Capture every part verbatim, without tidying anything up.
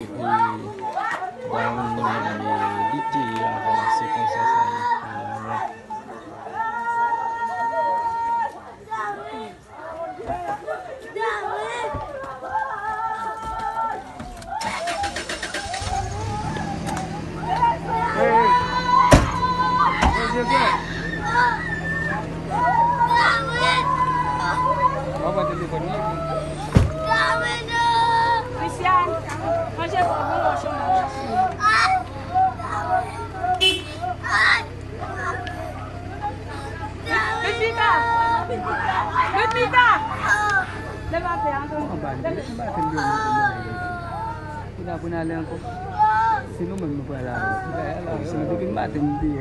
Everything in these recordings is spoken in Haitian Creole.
Epi, dawon nan li te ranmase konsa sa ye. Christian, manje pou bon manje. Vin pita! Vin pita! Leve atè a. Anba, anba, anba, anba. Pou n ale ankò. Se nou menm nou pral ale. Si nou te vin maten, nou te ye.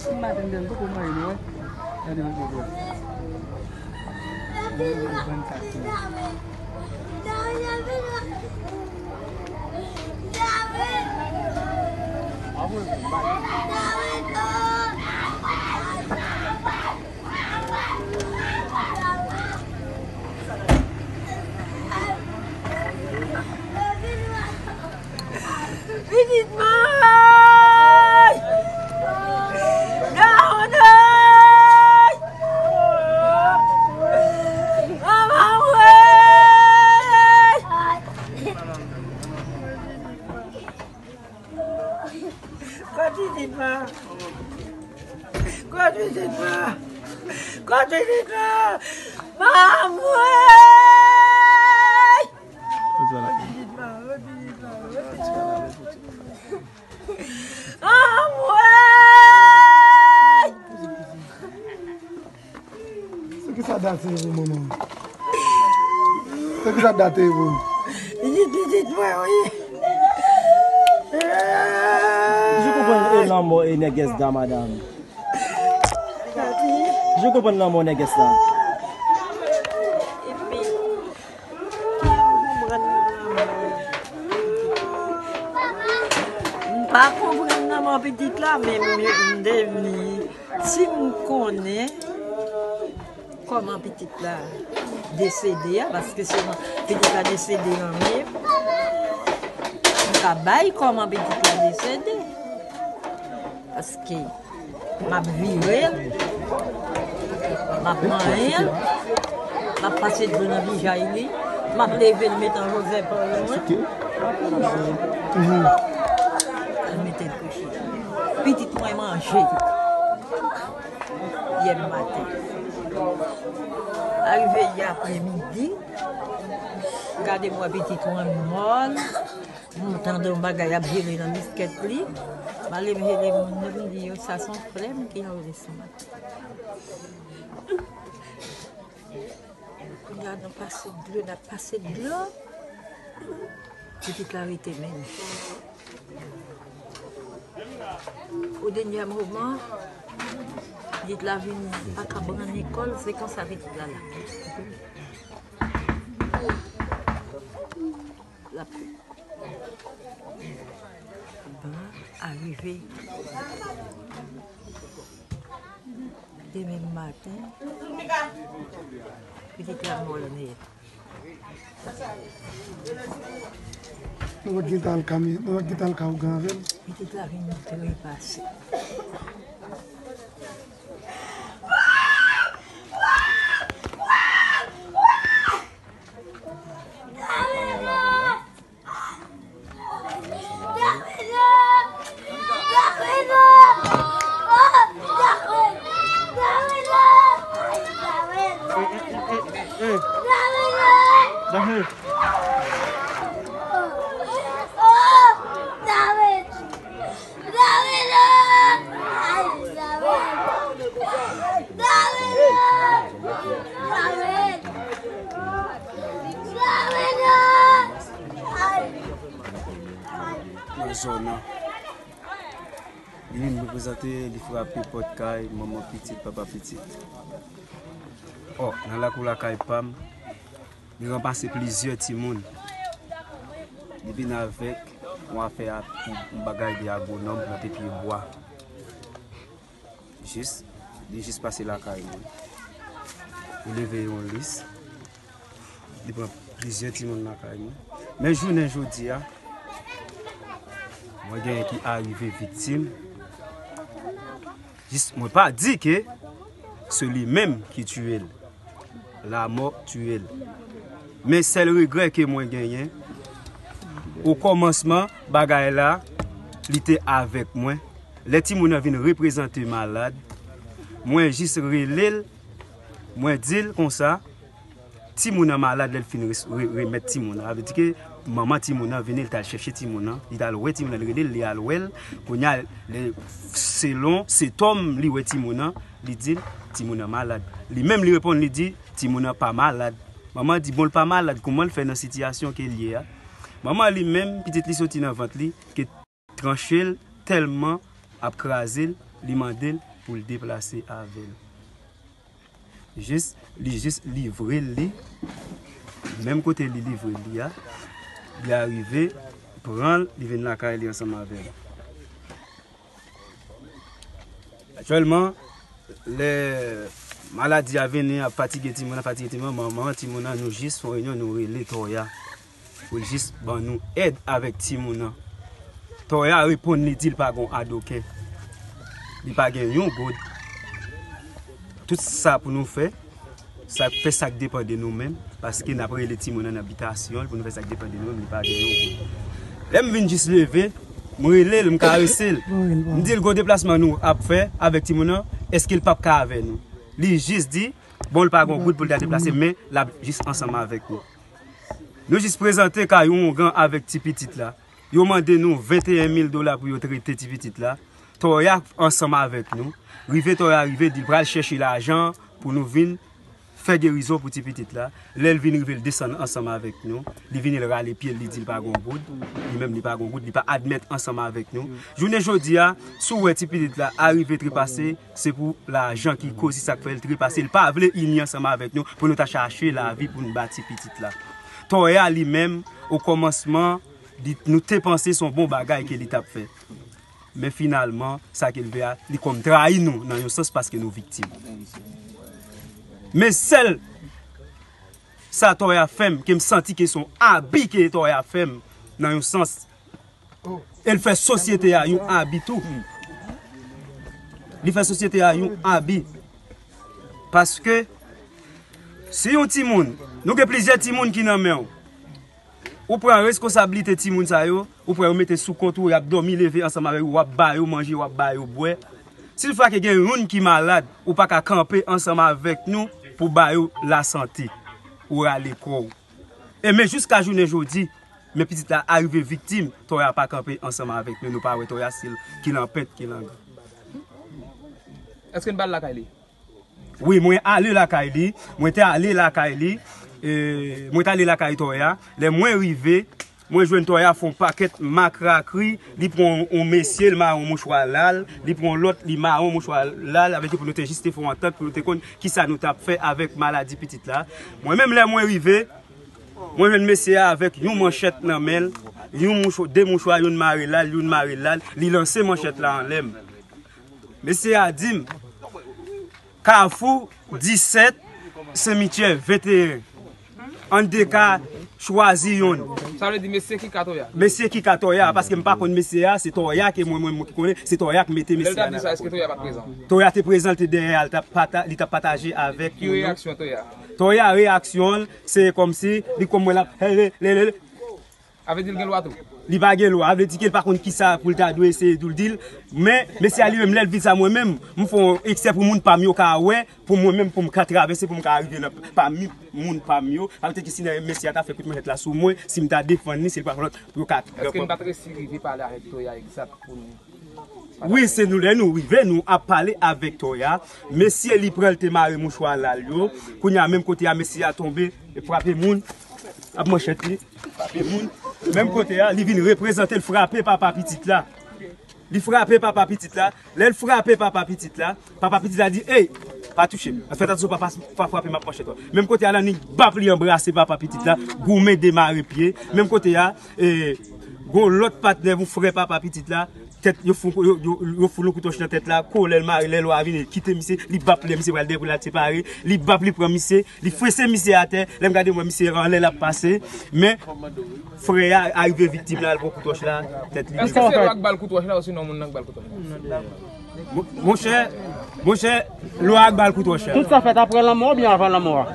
Si maten, nou poko manje, nou wè. Gade yon gwo gwo. Yon gwo gwo bann kat. Pitit mwen! Dawonn! Manman mwen! Kot pitit mwen? Kot pitit mwen? Kot pitit mwen? Manman mwen! Kot pitit mwen? Kot pitit mwen? Kot pitit mwen? Anmwey! Se ki sa date ye pou manman? Se ki sa date ye pou? Pitit, pitit mwen, wi. Je konprann e lanmò e nègès da madanm. Je konprann lanmò nègès la. M pa konprann lanmò pitit la, men m, m te vini. Si m konnen kòman pitit la desede a, paske se pitit la desede an menm, m ka bay kòman pitit la desede. Paske M ap vire l, m ap manyen l, m ap pase dlo nan vizaj li, m ap leve l met an Jozèf an lwen. Al mete l kouche. Pitit mwen manje yè maten. Arive yè apremidi, gade m wè pitit mwen mòn. M tande yon bagay ap jele nan biskèt li. M ale m jele moun nan, m di yo sa se yon flèm ki nan lestomak. Kounye a n ap pase dlo, n ap pase dlo. Pitit la rete menm. O dènye moman, pitit la vin pa ka pran lekòl, se konsa pitit la la. L ap Bon, arive demen maten, pitit la mò nèt. Nou pa t gentan al ka, nou pa t gentan al ka ougan avè l. Pitit la vin trepase. Nan zòn nan. Li vin reprezante, li frape pòt kay manman pitit, papa pitit. Ò, nan lakou lakay pa m, li ranmase plizyè timoun. Li vin avèk yon afè a, yon bagay de agwonòm, plante pye bwa. Jis Li jis pase lakay mwen. Li leve yon lis. Li pran plizyè timoun lakay mwen. Men jounen jodi a, mwen genyen ki arive viktim. Jis, mwen pa di ke se li menm ki tiye l. Lamò tiye l. Men sèl regrè ke mwen genyen, o kòmansman bagay la, li te avèk mwen. Lè timoun nan vin reprezante malad, mwen jis rele l, mwen di l konsa, timoun nan malad, lè l fin res- re- remèt timoun nan. Sa vle di ke manman timoun nan vini, li t al chèche timoun nan, li t al wè timoun nan, li rele l, li al wè l. Kounye a, lè, selon sentòm li wè timoun nan, li di l, timoun nan malad. Li menm li reponn, li di, timoun nan pa malad. Manman di, bon, l pa malad, kouman l fè nan sitiyasyon ke l ye a? Manman li menm, pitit li soti nan vant li, ke tranche l, tèlman ap kraze l, li mande l pou l deplase avè l. Jis, li jis livre l li, menm kote li livre l li a, li arive pran l, li vin lakay li ansanm avè l. Aktyèlman, lè maladi a vini, ap fatige timoun nan, fatige timoun nan, manman timoun nan, nou jis fè yon reyinyon, nou rele Tòya pou l jis ban nou èd avèk timoun nan. Tòya reponn, li di l pa gon adwoke. Li pa gen yon goud. Tout sa pou nou fè, sa fè sa k depann de nou menm, paske n ap rele timoun nan nan bitasyon l pou nou fè sa k depann de nou menm, li pa gen yon goud. Lè m vin jis leve, m rele l, m karese l. M di l, gon deplasman nou ap fè avèk timoun nan, èske l p ap ka avè nou? Li jis di, bon, l pa gon goud pou l ta deplase, men l ap jis ansanm avèk nou. Nou jis prezante kay yon ongan avèk ti pitit la. Yo mande nou venteyen mil dola pou yo trete ti pitit la. Tòya ansanm avèk nou. Rive Tòya rive, di l pral chèche lajan pou nou vin fè gerizon pou ti pitit la. Lè l vin rive, l desann ansanm avèk nou. Li vini, l rale pye l, li di l pa gon goud. Li menm, li pa gon goud, li pa admèt ansanm avèk nou. Jounen jodi a, si w wè ti pitit la arive trepase, se pou lajan ki koz sa k fè l trepase. L pa vle ini ansanm avèk nou pou nou ta chache lavi pou n ba ti pitit la. Tòya li menm, o kòmansman, li, nou te panse se yon bon bagay ke li t ap fè. Men finalman, sa ke l vle a, li kòm trayi nou nan yon sans paske nou viktim. Men sèl sa Tòya fè m, ke m santi ke se yon abi ke Tòya fè m nan yon sans. E l fè sosyete a yon abi tou. Li fè sosyete a yon abi. Paske si yon timoun, nou gen plizyè timoun ki nan men w. Ou pran reskonsablite timoun sa yo, ou pran yo mete sou kont ou, y ap dòmi leve ansanm avèk ou, w ap ba yo manje, w ap ba yo bwè. Si toutfwa ke gen youn ki malad, ou pa ka kanpe ansanm avèk nou pou ba yo lasante. Ou rale kò w. E men jiska jounen jodi, men pitit la arive viktim, Tòya pa kanpe ansanm avèk nou, nou pa wè Tòya, se l ki lanpèt, ki langan. Èske n pa al lakay li? Wi, mwen ale lakay li, mwen te ale lakay li, e, mwen te ale lakay Tòya. Lè mwen rive, mwen jwenn Tòya fè yon pakèt makrakri, li pran yon mesye, li mare yon mouchwa la l, li pran yon lòt, li mare yon mouchwa la l, avèk yo pou nou te jis te fè yon antant, pou nou te konn kisa nou t ap fè avèk maladi pitit la. Mwen menm, lè mwen rive, mwen jwenn mesye a avèk yon manchèt nan men l, yon mouch, de mouchwa, youn mare la l, youn mare la l, li lanse manchèt la anlè m. Mesye a di m, Kafou disèt, Senmityè venteyen. Ann de ka chwazi yonn. Sa vle di mesye ki ka Tòya? Mesye ki ka Tòya, paske m pa konn mesye a, se Tòya ke mwen, mwen, mwen ki konnen, se Tòya ki mete mesye a nan lakòz. Lè l t ap di sa, èske Tòya pa t prezan? Tòya te prezan, l te dèyè a, l t ap pata-, li t ap pataje avèk moun yo. Ki reyaksyon Tòya? Tòya reyaksyon l, se kòmsi, li kòm mwen l ap, he, le, le, le, le. Sa vle di l gen lwa tou? Li pa gen lwa, sa vle di ke l pa konn kisa pou l ta dwe eseye di l, di l. Men, mesye a li menm, lè l vin sa mwen menm, m fè yon eksè pou moun pa m yo ka wè, pou mwen menm, pou m ka travèse, pou m ka rive nan, pami moun pa m yo. Sa vle di ke si mesye a ta fè kout manchèt la sou mwen, si m ta defann li, se l pa fè lòt pou yo ka. Èske n pa t resi rive pale avèk Tòya egzak pou nou? Wi, se nou, lè nou rive, nou ap pale avèk Tòya. Mesye, li pran, l te mare mouchwa la l yo. Kounye a, menm kote a, mesye a tonbe, e frape moun, ap manchèt li, frape moun. Menm kote a, li vin reprezante, l frape papa pitit la. Li frape papa pitit la. Lè l frape papa pitit la, papa pitit la di, ey, pa touche m. Fè atansyon, papa, pa frape m ak manchèt ou. Menm kote a, Lanik bap li anbrase papa pitit la, goumen demare pye. Menm kote a, e, gon lòt patnè, yon frè papa pitit la, tèt, yo fout, yo, yo, yo fout yon kout wòch nan tèt la, kolè l mare, lè lwa a vini, li kite misye, li bap lè misye pral dèyè pou l al separe, li bap, li pran misye, li fese misye atè, lè m gade m wè misye anlè l ap pase, men frè a arive viktim la, l pran kout wòch la, tèt li. Èske se lwa k ba l kout wòch la, osinon moun nan k ba l kout wòch la? Mon-, monchè, monchè, lwa a k ba l kout wòch la. Tout sa fèt apre lanmò oubyen avan lanmò a?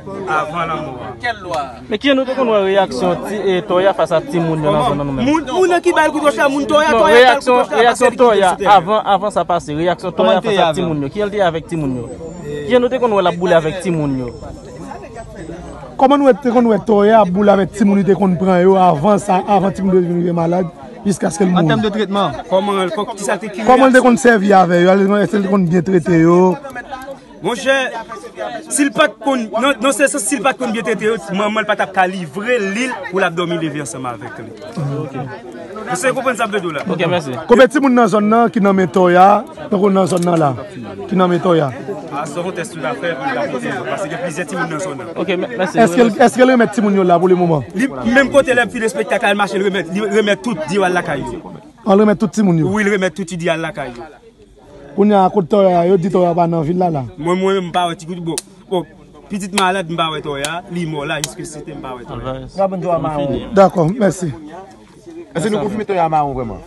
Avan lanmò a. Kèl lwa? Men kijan nou te konn wè reyaksyon ti, e, Toya fas a timoun yo nan zòn nan nou menm? Moun, moun nan ki ba l kout wòch la, moun Toya, non, Toya ba l kout wòch la, reyaksyon Toya avan, avan sa pase, reyaksyon Toya fas a timoun yo. Kijan l te ye avèk timoun yo? Kijan nou te konn wè l ap boule avèk timoun yo? Kòman nou te konn wè Toya ap boule avèk timoun li te konn pran yo avan sa, avan timoun yo vin rive malad, jiskaske l mouri? An tèm de tretman. Kòman, kò-, kisa te ki reyaksyon? Kòman l te konn sèvi avè yo? Èske l te konn byen trete yo? Monchè, si l pa t konn, nan, nan se sans, si l pa t konn byen trete yo, manman l pa t ap ka livre li l pou l ap dòmi leve ansanm avèk li. Èske w konprann sa m vle di w la? Ok, mèsi. Konbyen timoun nan zòn nan ki nan men Toya, tankou nan zòn nan la, ki nan men Toya? A, se yon tès tou l ap fè pou l ka pote yo, paske gen plizyè timoun nan zòn nan. Ok, mè-, mèsi. Èske l, èske l remèt timoun yo la pou le moman? Li, menm kote lè m fin espektak la, l mache, l remèt, li remèt tout, di yo al lakay yo. An, l remèt tout timoun yo? Wi, l remèt tout, li di al lakay yo. Kounye a, kote Toya, yo di Toya pa nan vil la, la. Mwen, mwen menm, m pa wè ti kout, bon, bon, pitit malad, m pa wè Toya, li mò la, jiskaske m pa wè Toya. Dakò, mèsi. Èske nou konfime Toya mawon vrèman?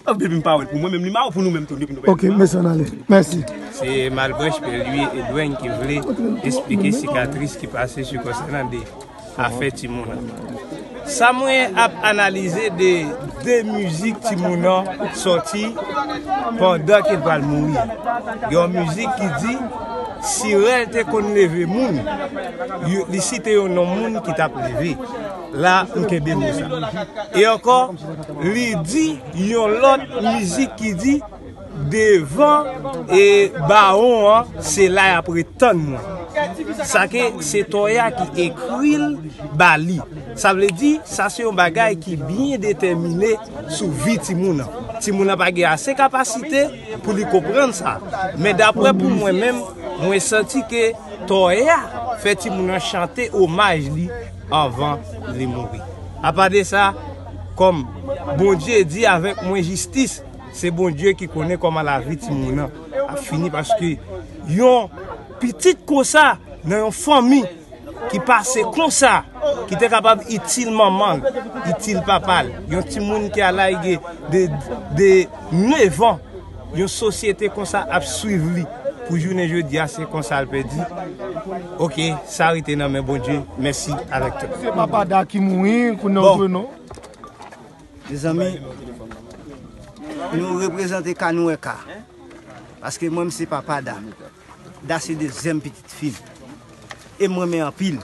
Oh, depi m pa wè l pou mwen menm, li mawon pou nou menm tou, depi nou pa wè l. Ok, mèsi, ann ale. Mèsi. Se Malbranche Pèlwi Edwen ki vle esplike sikatris ki pase sou kò sa nan de afè timoun nan. Sa mwen ap analize de de mizik timoun nan sòti pandan ke l pral mouri. Gen yon mizik ki di, si rèl te konn leve moun, yo, li site yon non moun ki t ap leve. La, m kenbe mo sa. E ankò, li di yon lòt mizik ki di, devan e bawon an, se la y ap ret tann mwen. Sa ke se Toya ki ekri l ba li. Sa vle di, sa se yon bagay ki byen detèmine sou vi timoun nan. Timoun nan pa gen ase kapasite pou li konprann sa. Men daprè pou mwen menm, mwen santi ke Toya fè timoun nan chante omaj li anvan li mouri. Apa de sa, kòm Bondye di avèk mwen jistis, se Bondye ki konnen kòman lavi timoun nan ap fini, paske yon pitit konsa nan yon fanmi ki pase konsa, ki te kapab itil manman l, itil papa l, yon timoun ki a laj de, de nèf an, yon sosyete konsa ap swiv li. Pou jounen jodi a, se konsa l pèdi. Ok, sa rete nan men Bondye. Mèsi avèk tout. Se papa Da ki mouri, kounye a w jwe non. Mezanmi, nou reprezante ka, nou wè ka. Paske mwen, m se papa Da. Da se dezyèm pitit fi m. E m renmen anpil.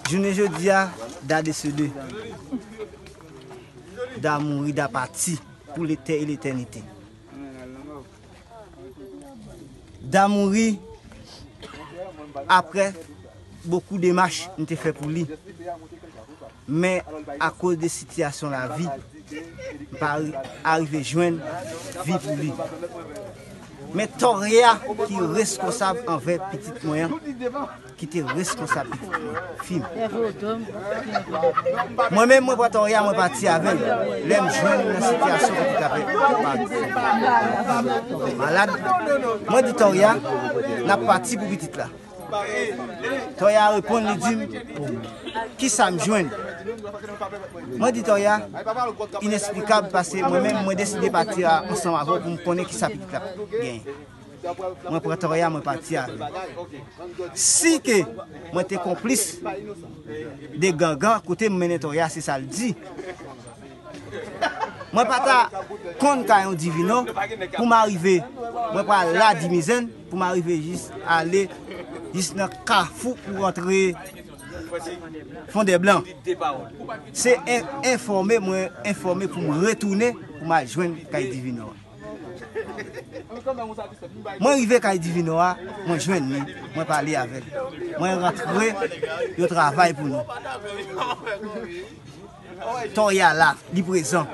Jounen jodi a, Da desede. Da mouri, Da pati pou letè e letènite. Da mouri aprè bokou demach m te fè pou li. Men akoz de sitiyasyon lavi, m pa ri-, arive jwenn vi pou li. Men Toya ki reskonsab anvè pitit mwen an, ki te reskonsab pitit mwen, fi m. Mwen menm, mwen pran Toya, mwen pati avè l. Lè m jwenn nan sitiyasyon kote l t ap malad, mwen di Toya, n ap pati pou pitit la. Toya reponn, li di m, kisa m jwenn? Mwen di Toya, ineksplikab, paske mwen menm, mwen deside pati a, ansanm avè w pou m konnen kisa pitit la genyen. Mwen pran Toya, mwen pati avè l. Si ke mwen te konplis de gangan, kote m mennen Toya, se sa l di. Mwen pa ta konn kay yon Divino pou m arive, mwen pral la Dimizèn pou m arive jis ale jis nan kafou pou rantre Fondèblan. Se en-, enfòme, mwen enfòme pou m retounen pou m al jwenn kay Divino an. Mwen rive kay Divino a, mwen jwenn li, mwen pale avè l. Mwen rantre, yo travay pou nou. Toya la, li prezan.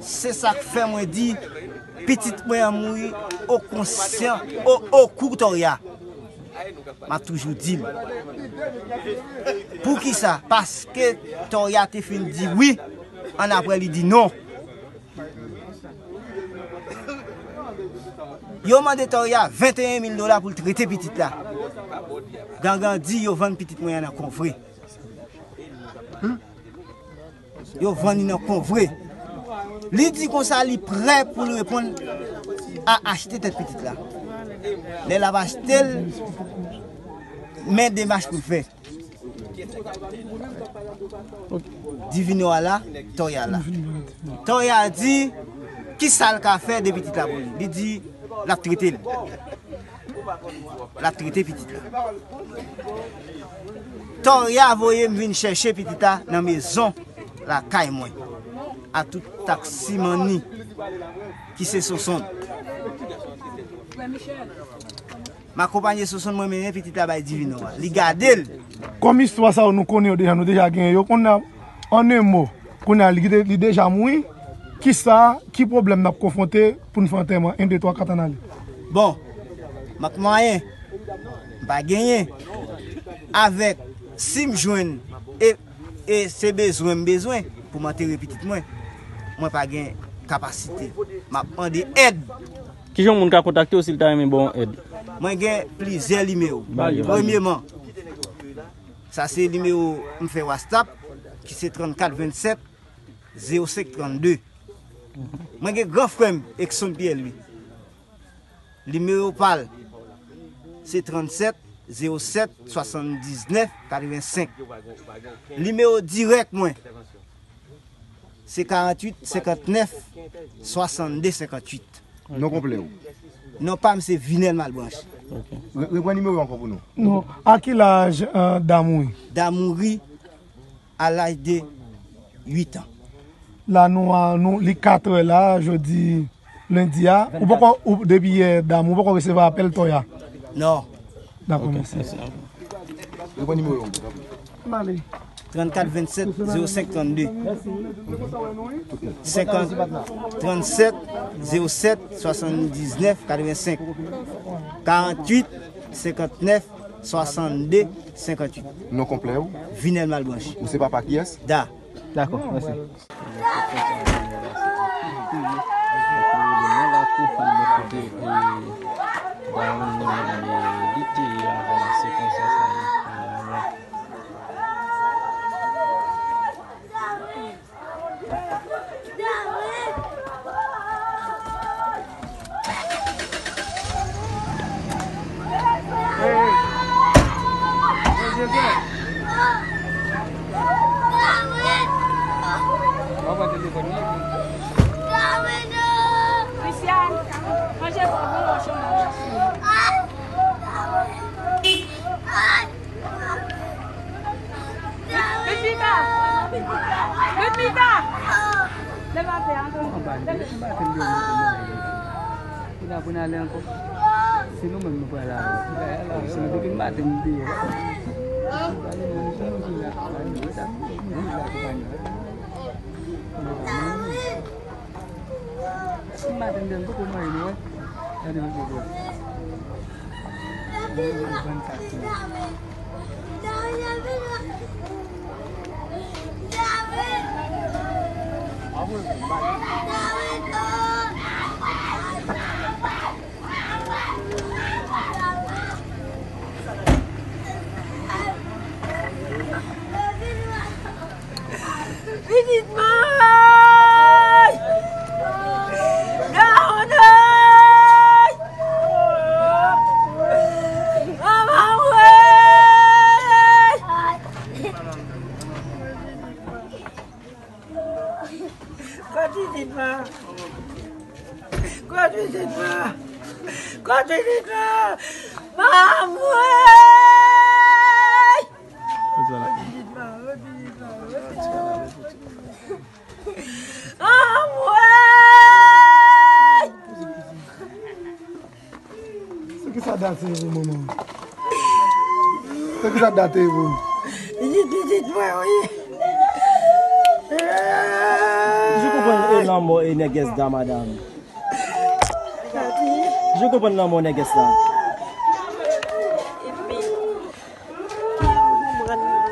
Se sa k fè mwen di, pitit mwen an mouri o konsyan, o, o kou Toya. M ap toujou di l. Poukisa? Paske Toya te fin di wi. Annapre, li di non. Yo mande Toria venteyen mil dola pou l trete pitit la. Gangan di yo vann pitit mwen an nan Konvre. Yo vann li nan Konvre. Li di konsa li prè pou l reponn a achte tèt pitit la. Lè l ap achte l, men demach pou l fè. Divino a la, Toya la. Toya di, kisa l ka fè de pitit la pou li? Li di, l ap trete l. L ap trete pitit la. Toya voye m vin chèche pitit la nan mezon lakay mwen. A tout taksimanni ki se Sonsonn. M akonpanye Sonsonn, mwen mennen pitit la bay Divino a. Li gade l. Kòm istwa sa yo nou konnen yo deja, nou deja genyen yo. Kounye a, an en mo, kounye a, li, li deja mouri. Kisa, ki pwoblèm n ap konfwonte pou n fè antèman? En, de, twa, kat, ann ale. Bon, m ap mwayen. M pa genyen. Avèk, si m jwenn, e, e se bezwen m bezwen pou m antere pitit mwen, mwen pa gen kapasite. M ap mande èd. Kijan yon moun ka kontakte w si l ta renmen ba w yon èd? Mwen gen plizyè nimewo. Ba yo. Premyeman, sa se nimewo m fè WhatsApp, ki se trannkat vennsèt zewo senk trannde. Mwen gen gran frè m, Exxon Pierre Louis. Nimewo pa l, se tranntsèt zewo sèt swasanndiznèf katrevensenk. Nimewo dirèk mwen, se karanntuit senkantnèf swasannde senkantuit. Non konplè w? Non pa m se Vinel Malbranche. Ok. Re-, reprann nimewo ankò pou nou. Non. A ki laj, euh, Damouri? Damouri, a laj de uit an. La nou a, nou, li katrè la, jodi lendi a. Ou poko, ou, depi yè, Damouri, ou poko resevwa apèl Toya? Non. Dakò, mèsi. Reprann nimewo yo. M ale. Trannkat vennsèt zewo senk trannde. Senkant, tranntsèt zewo sèt swasanndiznèf katrevensenk. Karanntuit senkantnèf swasannde senkantuit. Non konplè w? Vinel Malbranche. Ou se papa kiyès? Da. Dakò, mèsi. Christian, manje pou bon manchon nan. Ritmika! Ritmika! Leve atè a, antre. Anba, anba, anba, anba. Pou n ap, pou n ale ankò. Se nou menm nou pral ale. Si nou te vin maten, nou te ye la. Si maten, nou poko manje, nou wè. Gade yon gwo bò. Mwen, mwen, mwen, sa ki Pitit mwen! Dawonn! Manman mwen! Kot pitit mwen? Kot pitit mwen? Kot pitit mwen? Manman mwen! Anmwey! Se ki sa date ye pou manman? Se ki sa date ye pou? Li pitit mwen, wi. Je konprann e lanmò e nègès da madanm. Je konprann lanmò nègès la. Epi, ki konprann lanmò.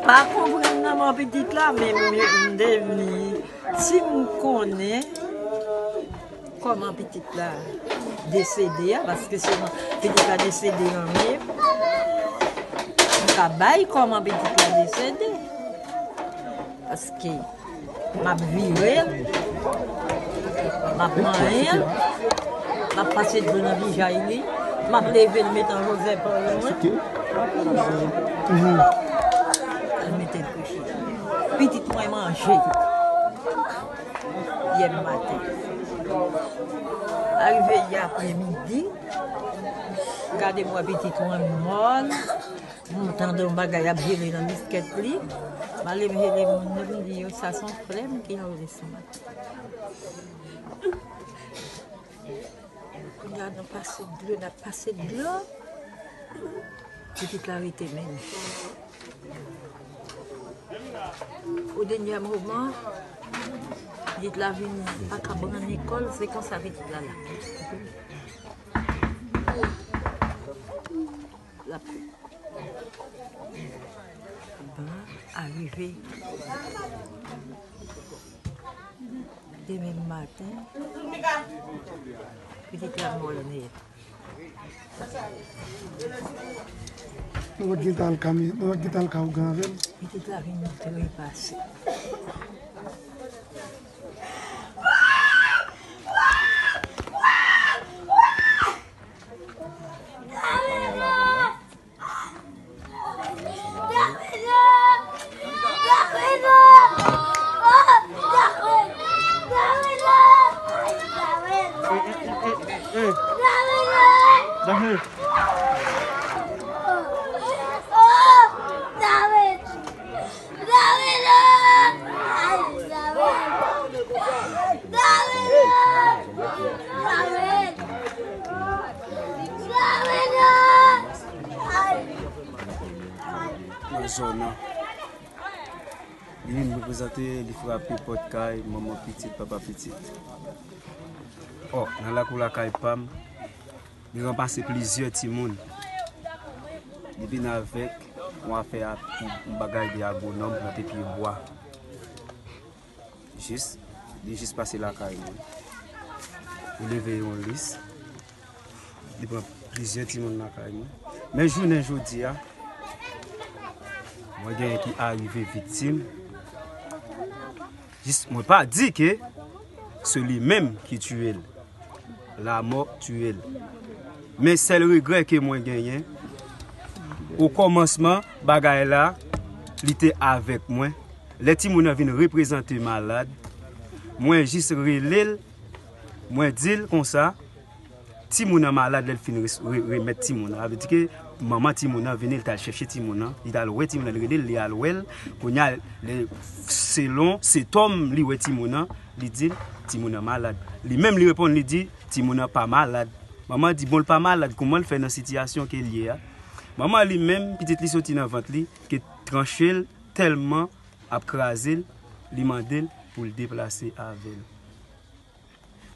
M Pa konprann nan mò pitit la, men m, m, m te vini. Si m konnen kòman pitit la desede a, paske se pitit la desede an menm, m ka bay kòman pitit la desede. Paske m ap vire l, m ap manyen l, m ap pase dlo nan vijay li, m ap leve l met an Joseph mwen. Al mete l kouche. Pitit mwen manje yè maten. Arive yè apremidi, gade m wè pitit mwen mòn. M tande yon bagay ap jele nan biskèt li. M ale m jele moun nan, m di yo, sa se yon frè m ki anlè sou maten. Kounye a, n ap pase dlo, n ap pase dlo. Pitit la rete menm. O dènye moman, pitit la vin pa ka pran lekòl, se konsa pitit la la. L ap Bon, arive demen maten, pitit la mò nèt. Nou pa t gentan al ka, nou pa t gentan al ka ougan avè l. Pitit la vin trepase. Nan zòn nan. Li vin reprezante, li frape pòt kay manman pitit, papa pitit. Ò, nan lakou lakay pa m, li ranmase plizyè timoun. Li vin avèk yon afè a, yon bagay de agwonòm plante pye bwa. Jis, li jis pase lakay mwen. Li leve yon lis. Li pran plizyè timoun lakay mwen. Men jounen jodi a, mwen genyen ki arive viktim. Jis, mwen pa di ke se li menm ki tiye l. La mò tiye l. Men sèl regrè ke mwen genyen, o kòmansman bagay la, li te avèk mwen. Lè timoun nan vin reprezante malad, mwen jis rele l, mwen di l konsa, timoun nan malad, lè l fin res-, re-, remèt timoun nan. Sa vle di ke manman timoun nan vini, li t al chèche timoun nan, li t al wè timoun nan, li rele l, li al wè l. Kounye a, lè, selon sentòm li wè timoun nan, li di l, timoun nan malad. Li menm li reponn, li di, timoun nan pa malad. Manman di, bon, l pa malad, kòman l fè nan sitiyasyon ke l ye a? Manman li menm, pitit li soti nan vant li, ke tranche l tèlman ap kraze l, li mande l pou l deplase avè l.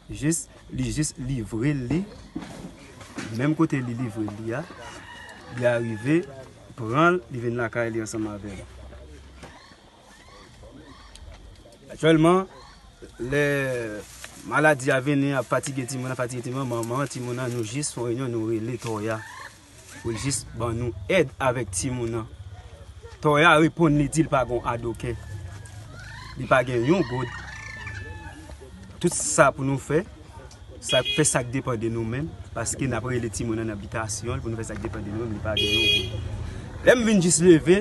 Jis, li jis livre l li, menm kote li livre l li a, li arive pran l, li vin lakay li ansanm avè l. Aktyèlman, lè maladi a vini, ap fatige timoun nan, fatige timoun nan, manman timoun nan, nou jis fè yon reyinyon, nou rele Tòya pou l jis ban nou èd avèk timoun nan. Tòya reponn, li di l pa gon adokè. Li pa gen yon goud. Tout sa pou nou fè, sa fè sa k depann de nou menm, paske n ap rele timoun nan nan bitasyon l pou nou fè sa k depann de nou menm, li pa gen yon goud. Lè m vin jis leve,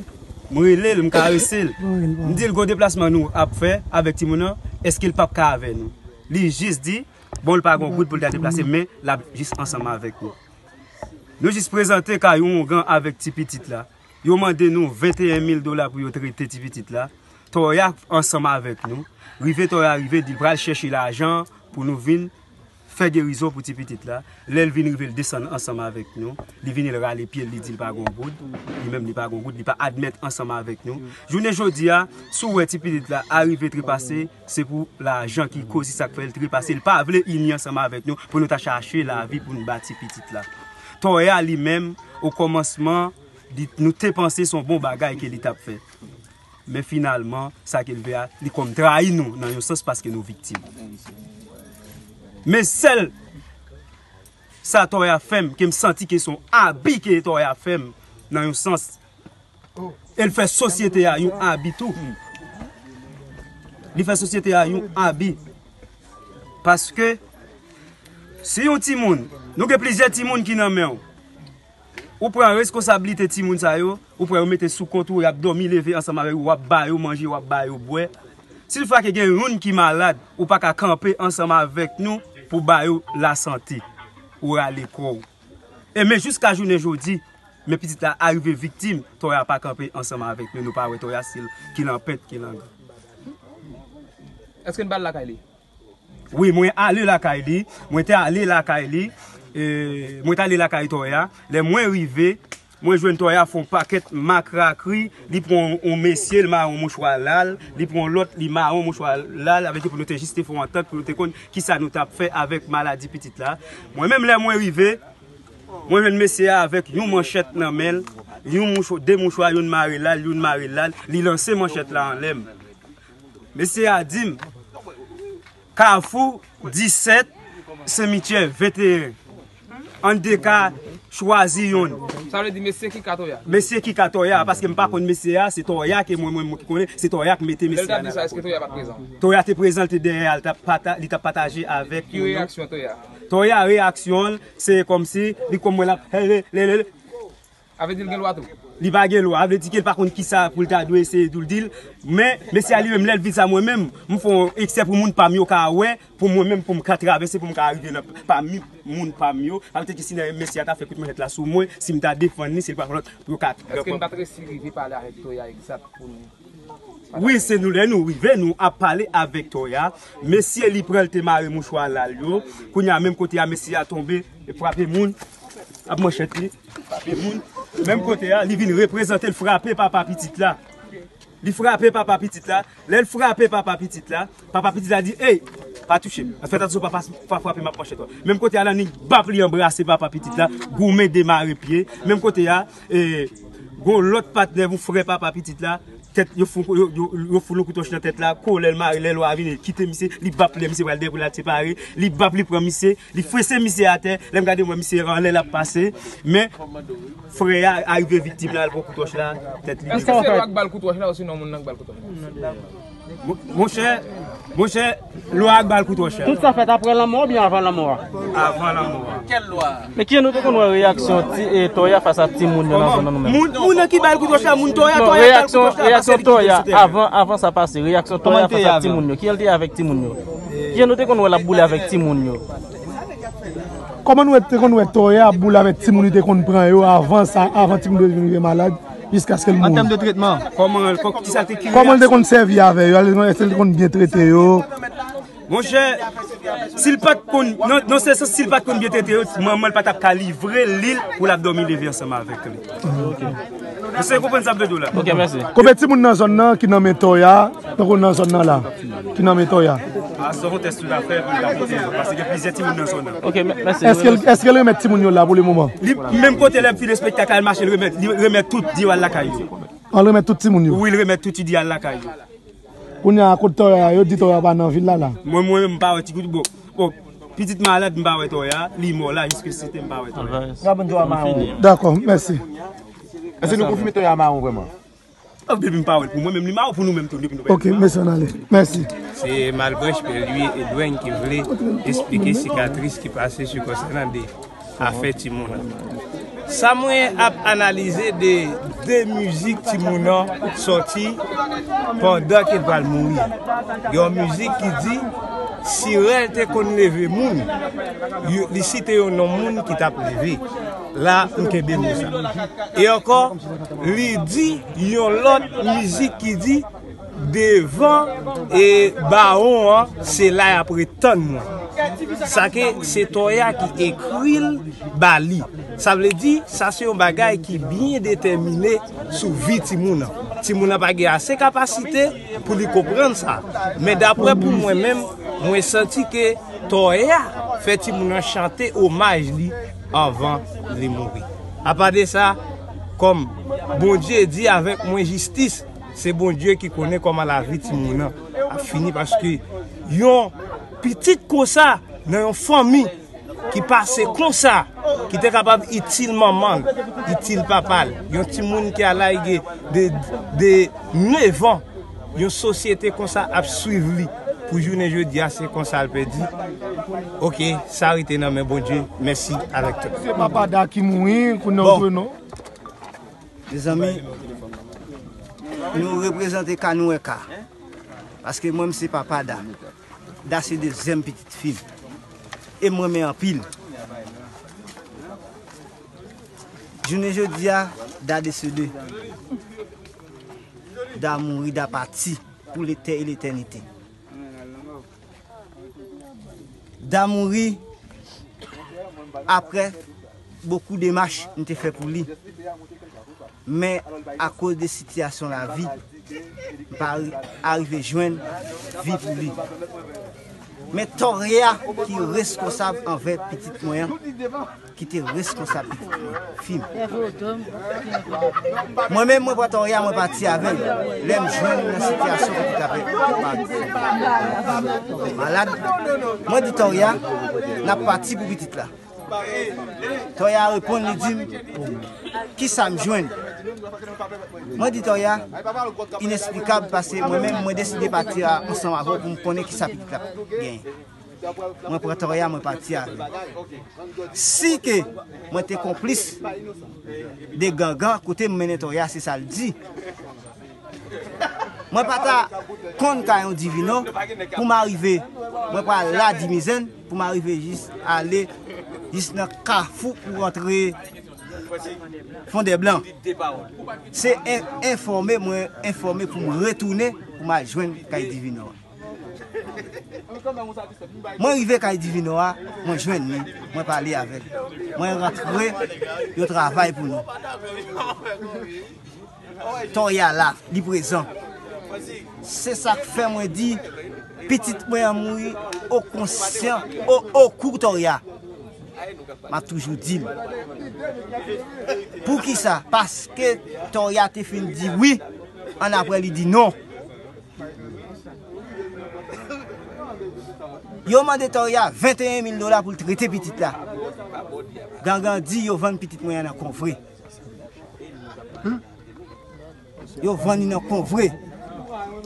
m rele l, m karese l. M di l, gon deplasman nou ap fè avèk timoun nan, èske l p ap ka avè nou? Li jis di, bon, l pa gon goud pou l ta deplase, men l ap jis ansanm avèk nou. Nou jis prezante kay oungan avèk ti pitit la. Yo mande nou venteyen mil dola pou yo trete ti pitit la. Tòya ansanm avèk nou. Rive Tòya rive, di l pral chèche lajan pou nou vin fè gerizon pou ti pitit la. Lè l vin rive, l desann ansanm avèk nou. Li vini, l rale pye l, li di l pa gon goud. Li menm, li pa gon goud, li pa admèt ansanm avèk nou. Jounen jodi a, si w wè ti pitit la arive trepase, se pou lajan ki koz li, sa k fè l trepase. Li pa vle ini ansanm avèk nou pou nou ta chache lavi pou n ba ti pitit la. Tòya li menm, okòmansman, li, nou te panse se yon bon bagay ke li t ap fè. Men finalman, sa ke l vle a, li kòm trayi nou nan yon sans paske nou viktim. Men sèl sa Toya fè m, ke m santi ke se yon abi ke Toya fè m nan yon sans. E l fè sosyete a yon abi tou. Li fè sosyete a yon abi. Paske si yon timoun, nou gen plizyè timoun ki nan men w. Ou pran reskonsablite timoun sa yo, ou pran yo mete sou kont ou, y ap dòmi leve ansanm avèk ou, w ap ba yo manje, w ap ba yo bwè. Si toutfwa ke gen youn ki malad, ou pa ka kanpe ansanm avèk nou pou ba yo lasante. Ou rale kò w. E men jiska jounen jodi, men pitit la arive viktim, Toya pa kanpe ansanm avèk nou, nou pa wè Toya, si l ki lanpent, ki langan. Èske n ba l lakay li? Wi, mwen ale lakay li. Mwen te ale lakay li. E, mwen te ale lakay Toya. Lè mwen rive, mwen jwenn Toya fè yon pakèt makrakri. Li pran yon mesye, li mare yon mouchwa la l. Li pran yon lòt, li mare yon mouchwa la l. Avèk li pou nou te jis te fè yon antant, pou nou te konn kisa nou t ap fè avèk maladi pitit la. Mwen menm, lè mwen rive, mwen jwenn mesye a avèk yon manchèt nan men l. Yon mouchwa, de mouchwa, youn mare la l, youn mare la l. Li lanse manchèt la anlè m. Mesye a di m, Kafou disèt, Senmityè venteyen. Ann te ka chwazi yonn. Sa vle di mesye ki ka Toya? Mesye ki ka Toya, paske m pa konn mesye a, se Toya ke mwen, mwen, mwen ki konnen, se Toya ki mete mesye a nan lakòz. Lè l t ap di sa, èske Toya pa t prezan? Toya te prezan, l te dèyè a, l t ap pata, li t ap pataje avèk yo. Ki reyaksyon Toya? Toya reyaksyon l, se kòmsi, li konn mwen l ap, he, le, le, le, Sa vle di l gen lwa tou. Li pa gen lwa, sa vle di ke l pa konn kisa pou l ta dwe eseye tou l di l. Men, mesye a li menm, lè l vin sa mwen menm, m fè yon eksè pou moun pa m yo ka wè, pou mwen menm, pou m ka travèse, pou m ka rive nan pami moun pa m yo. Sa vle di ke si mesye a ta fè kout manchèt la sou mwen, si m ta defann li, se li pa fè lòt pou yo ka. Èske n pa t resi rive pale avèk Toya egzat pou nou? Wi, se nou lè nou rive, nou ap pale avèk Toya. Mesye li pran l te mare mouchwa la l yo. Kounye a, menm kote a, mesye a tonbe, e frape moun. Ap manchèt li, frape moun. Menm kote a, li vin reprezante l frape papa pitit la. Li frape papa pitit la. Lè l frape papa pitit la, papa pitit la di, ey, pa touche m. Fè atansyon, papa, pa frape m ak manchèt la. Menm kote a, Lanik bap li anbrase papa pitit la, goumen demare pye. Menm kote a, e, gon lòt patnè, yon frè papa pitit la, tèt, yo fout, yo, yo, yo fout yon kout wòch nan tèt la, kolè l mare, lè lwa vini, kite misye, li bap lè misye pral dèyè pou l al separe, li bap, li pran misye, li fwese misye atè, lè m gade m wè misye anlè l ap pase, men frè a arive viktim la, l pran kout wòch la, tèt li. Èske se lwa k ba l kout wòch la osinon moun nan k ba l kout wòch la? Monchè, monchè, lwa a k ba l kout wòch la. Tout sa fèt aprè lanmò oubyen avan lanmò a? Avan lanmò a. Kèl lwa? Men kijan nou te konn wè reyaksyon ti, e, Toya fas a timoun yo nan zòn nan nou menm? Moun, moun nan ki ba l kout wòch la, moun Toya, non, Toya k ba l kout wòch la, paske li te sou tè. Avan, avan sa pase, reyaksyon Toya fas a timoun yo. Kijan l te ye avèk timoun yo? Kijan nou te konn wè l ap boule avèk timoun yo? Kòman nou te konn wè Toya ap boule avèk timoun li te konn pran yo avan sa, avan timoun yo te vin rive malad, jiskaske l mouri? An tèm de tretman. Kòman, kò-, kisa te ki Kòman l te konn sèvi avè yo? Èske l te konn byen trete yo? Monchè, si l pa t konn, nan, nan se sans, si l pa t konn byen trete yo, manman l pa t ap ka livre li l pou l ap dòmi leve ansanm avèk li. Ou se konprann sa m vle di w la? Ok, mèsi. Konbyen timoun nan zòn nan ki nan men Toya, tankou nan zòn nan la, ki nan men Toya? A, se yon tès tou l ap fè pou l ka pote yo, paske gen plizyè timoun nan zòn nan. Ok, mèsi. Èske l, èske l remèt timoun yo la pou le moman? Li, menm kote lè m fin espektak la, l mache, l remèt, li remèt tout, di yo al lakay yo. An remèt tout timoun yo? Wi, l remèt tout, li di al lakay yo. Kounye a, kote Toya yo di Toya pa nan vil la la. Mwen, mwen menm, m pa wè ti kout, bon, bon, pitit malad, m pa wè Toya, li mò la, jiskasite m pa wè Toya. Dakò, mèsi. Èske nou konfime Toya mawon vrèman? Depi m pa wè l pou mwen menm, li mawon pou nou menm tou, depi nou pa wè l. Ok, mèsi, ann ale. Mèsi. Se Malbranche Perlui Edwen ki vle esplike sikatris ki pase sou kò Sènande. Afè timoun nan. Sa mwen ap analize de de mizik timoun nan sòti pandan ke l pral mouri. Gen yon mizik ki di, si rèl te konn leve moun, li site yon non moun ki t ap leve. La, m kenbe mo sa. E ankò, li di yon lòt mizik ki di, devan e bawon an, se la y ap ret tann mwen. Sa ke se Toya ki ekri l ba li. Sa vle di, sa se yon bagay ki byen detèmine sou vi timoun nan. Timoun nan pa gen ase kapasite pou li konprann sa. Men daprè pou mwen menm, mwen santi ke Toya fè timoun nan chante omaj li anvan li mouri. Apa de sa, kòm Bondye di avèk mwen jistis, Se Bondye ki konnen kòman lavi timoun nan ap fini, paske yon pitit konsa nan yon fanmi ki pase konsa, ki te kapab itil manman l, itil papa l, yon timoun ki al lage de, de nèf an, yon sosyete konsa ap swiv li pou jounen jodi a, se konsa l pèdi. Oke, sa rete nan men Bondye. Mèsi avèk tout. Se papa Da ki mouri, kounye a w jwenn non. Mezanmi, nou reprezante ka nou wè ka. Paske mwen, m se papa Da. Da se dezyèm pitit fi m. E m renmen anpil. Jounen jodi a, Da desede. Da mouri, Da pati pou letè e letènite. Da mouri aprè bokou demach m te fè pou li. Men akoz de sitiyasyon lavi, m pa ri- arive jwenn vi pou li. Men Tòrya ki reskonsab anvè pitit mwen an, ki te reskonsab pitit mwen, fi m. Mwen menm, mwen pran Tòrya, mwen pati avè l. Lè m jwenn nan sitiyasyon kote l t ap malad, mwen di Tòrya, n ap pati pou pitit la. Tòrya reponn, li di m, kisa m jwenn? Mwen di Tòrya, inesplikab, paske mwen menm, mwen deside pati a- ansanm avè w pou m konnen kisa pitit la ap genyen. Mwen pran Tòrya, mwen pati avè l. Si ke mwen te konplis de gangan, kote m mennen Tòrya, se sa l di. Mwen pa ta konn kay yon Divino pou m arive, mwen pral la Dimizèn, pou m arive jis ale jis nan kafou pou rantre Fondèblan. Se en- enfòme, mwen enfòme pou m retounen, pou m al jwenn kay Divino a. Mwen rive kay Divino a, mwen jwenn li, mwen pale avè l. Mwen rantre, yo travay pou nou. Tòrya la, li prezan. Se sa k fè mwen di, pitit mwen an mouri o konsyan, o, o kou Tòrya. M ap toujou di l. Poukisa? Paske Tòrya te fin di wi, annapre li di non. Yo mande Tòrya venteyen mil dola pou l trete pitit la. Gangan di yo vann pitit mwen an nan Konvre. Yo vann li nan Konvre.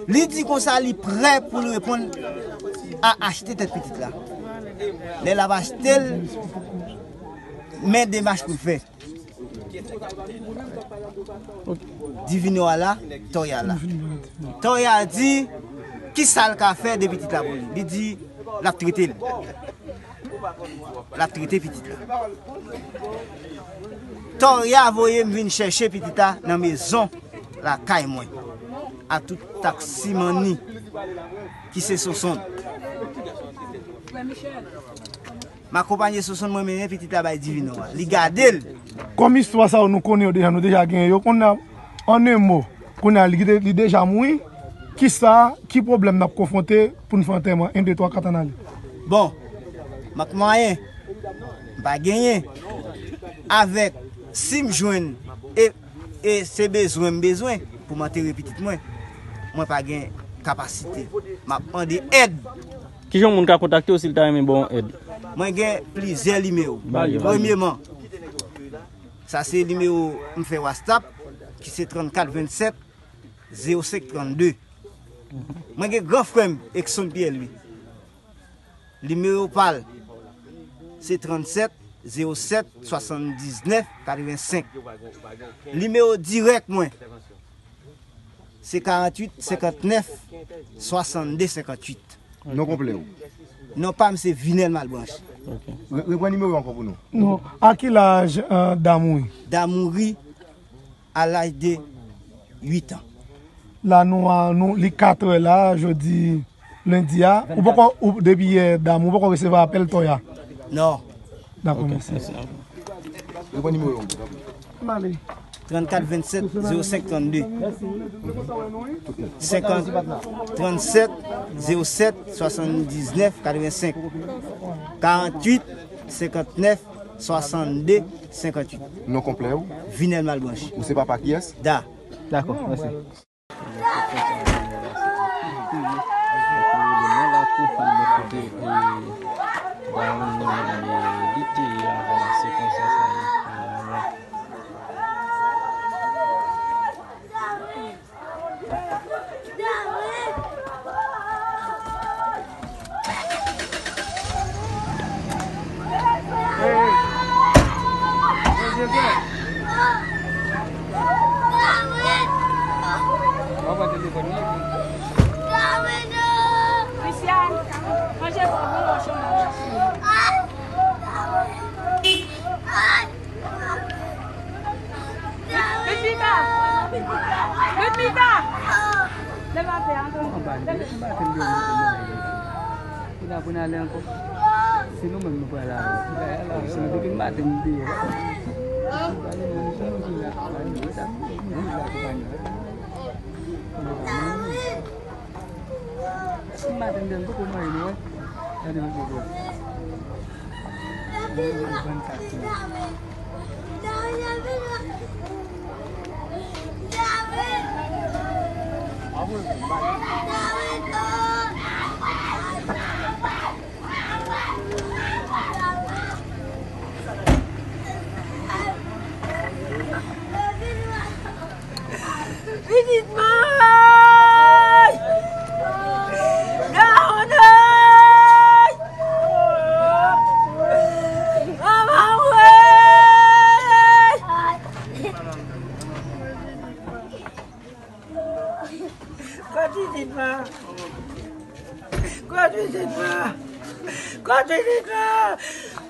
Li di konsa li prè pou l reponn a achte tèt pitit la. Lè l ap achte l, men demach pou l fè. Divino a la, Tòrya la. Tòrya di, kisa l ka fè de pitit la pou li? Li di, l ap trete l. L ap trete pitit la. Tòrya voye m vin chèche pitit la nan mezon lakay mwen. A tout taksimanni ki se Sonsonn. M akonpaye Sonsonn, mwen mennen pitit la bay Divino a. Li gade l. Kòm istwa sa yo nou konnen yo deja, nou deja genyen yo. Kounye a, an en mo, kounye a li, li deja mouri. Kisa, ki pwoblèm n ap konfwonte pou n fè antèman? En, de, twa, kat, ann ale. Bon, m ap mwayen. M pa genyen. Avèk, si m jwenn, e, e se bezwen m bezwen pou m antere pitit mwen, mwen pa gen kapasite. M ap mande èd. Kijan yon moun ka kontakte w si l ta renmen ba w yon èd? Mwen gen plizyè nimewo. Ba yo, ba yo. Premyeman, sa se nimewo m fè WhatsApp, ki se trannkat vennsèt zewo senk trannde. Mwen gen gran frè m, Exxon Pierre Louis. Nimewo pa l, se tranntsèt zewo sèt swasanndiznèf katrevensenk. Nimewo dirèk mwen, se karanntuit senkantnèf swasannde senkantwit. Non konplè w? Non pa m se Vinèl Malbranche. Ok. Re- repran nimewo ankò pou nou. Non. A ki laj, euh, Da mouri? Da mouri a laj de uit an. La nou a, nou, li katrè la, jodi lendi a. Ou poko, ou, depi yè, Da mouri, ou poko resevwa apèl Tòya? Non. Dakò, mèsi. Repran nimewo yo. M ale. Trannkat vennsèt zewo senk trannde. Senkant, tranntsèt zewo sèt swasanndiznèf katrevensenk. Karanntuit senkantnèf swasannde senkantwit. Non konplè w? Vinèl Malbranche. Ou se papa kiyès? Da. Dakò, mèsi. Mwen la tou fè mwen kote, e, Dawon, e, li te ye avan, se konsa sa ye. Christian, ranje pou ou, chonm. Ludmika! Ludmika! Leve atè a, antre. Anba, anba, anba, anba. Pou n al, pou n ale ankò. Se nou menm nou pral la. Depi n maten nou deyò. Si maten m te poko manje, nou wè. Gade yon poko. Mwen vann sa tou. Pitit mwen! Dawonn! Manman mwen! Gwo pitit mwen! Gwo pitit mwen! Gwo pitit mwen!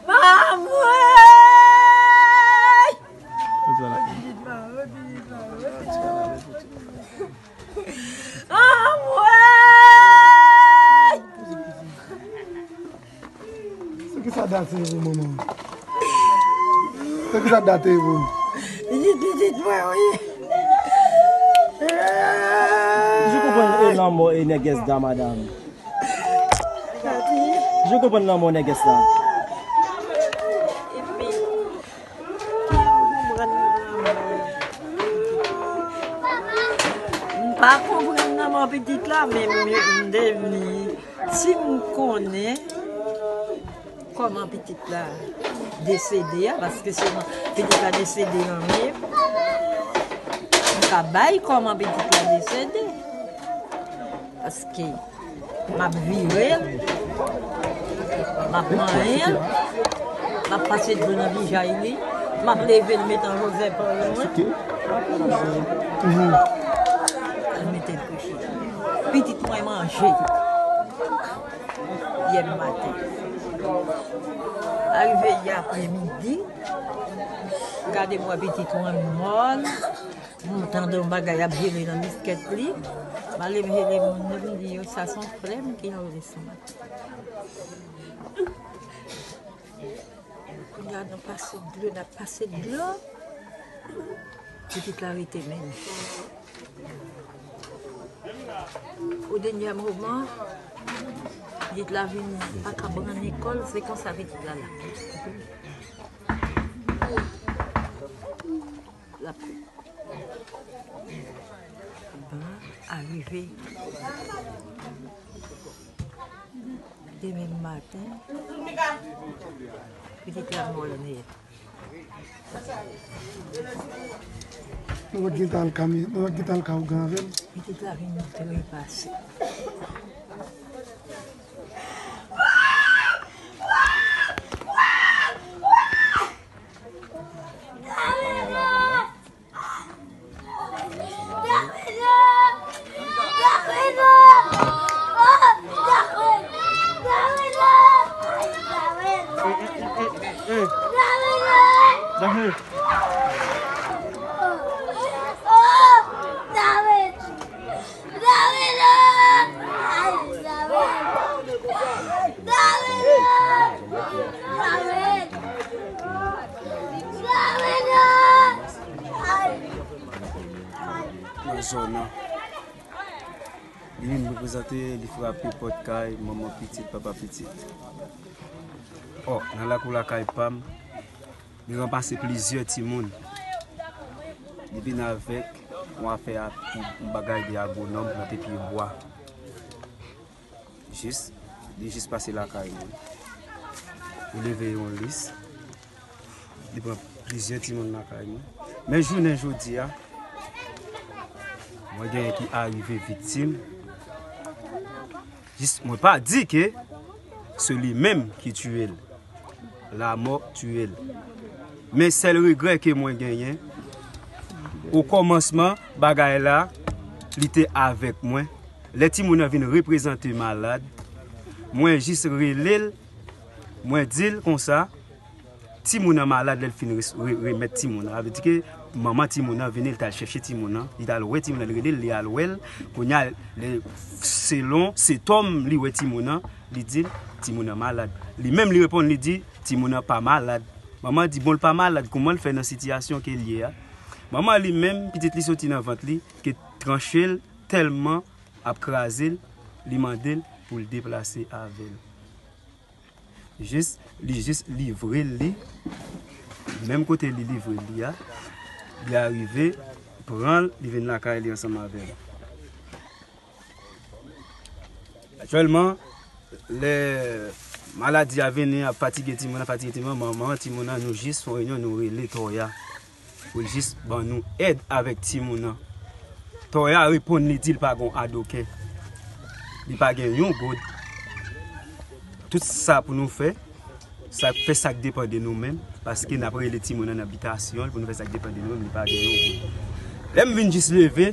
Manman mwen! Anmwey! Se ki sa date pou manman? Se ki sa date pou? Pitit, pitit mwen, wi. Je konprann e lanmò e nègès da madanm. Je konprann lanmò nègès la. M pa konprann lanmò pitit la, men m, m te vini. Si m konnen kòman pitit la desede a, paske se pitit la desede an menm, m ka bay kòman pitit la desede. Paske m ap vire l, m ap manyen l, m ap pase dlo nan vijay li, m ap leve l met an Joseph mwen. Al mete l kouche. Pitit mwen manje yè maten. Arive yè apremidi, gade m wè pitit mwen mòn. M tande yon bagay ap jele nan biskèt li. M ale m jele moun nan, m di yo, sa se yon frè m ki anlesman. Kounye a, n ap pase dlo, n ap pase dlo. Pitit la rete menm. O dènye moman, pitit la vin pa ka pran lekòl, se konsa pitit la la. L ap Bon, arive demen maten, pitit la mò nèt. Nou pa t gentan al ka, nou pa t gentan al ka ougan avè l. Pitit la vin trepase. Nan zòn nan. Li vin reprezante, li frape pòt kay manman pitit, papa pitit. Ò, nan lakou lakay pa m, li ranmase plizyè timoun. Li vin avèk Yon afè a pou yon bagay de agwonòm plante pye bwa. Jis, li jis pase lakay mwen. Li leve yon lis. Li pran plizyè timoun lakay mwen. Men jounen jodi a, mwen genyen ki arive viktim. Jis, mwen pa di ke se li menm ki tiye l. Lamò tiye l. Men sèl regrè ke mwen genyen, o kòmansman bagay la, li te avèk mwen. Lè timoun nan vin reprezante malad, mwen jis rele l, mwen di l konsa, timoun nan malad, lè l fin re-, re-, remèt timoun nan. Sa vle di ke manman timoun nan vini, li t al chèche timoun nan, li t al wè timoun nan, li rele l, li al wè l. Kounye a, lè, selon sentòm li wè timoun nan, li di l, timoun nan malad. Li menm li reponn, li di, timoun nan pa malad. Manman di, bon, l pa malad, kòman l fè nan sitiyasyon ke l ye a? Manman li menm, pitit li soti nan vant li, ke tranche l tèlman ap kraze l, li mande l pou l deplase avè l. Jis, li jis livre l li, menm kote li livre l li a, li arive pran l, li vin lakay li ansanm avè l. Aktyèlman, lè maladi a vini, ap fatige timoun nan, fatige timoun nan, manman timoun nan, nou jis fè yon reyinyon, nou rele Toya pou l jis ban nou èd avèk timoun nan. Toya reponn, li di l pa gon adokè. Li pa gen yon goud. Tout sa pou nou fè, sa fè sa k depann de nou menm, paske n ap rele timoun nan nan bitasyon l pou nou fè sa k depann de nou menm, li pa gen yon goud. Lè m vin jis leve,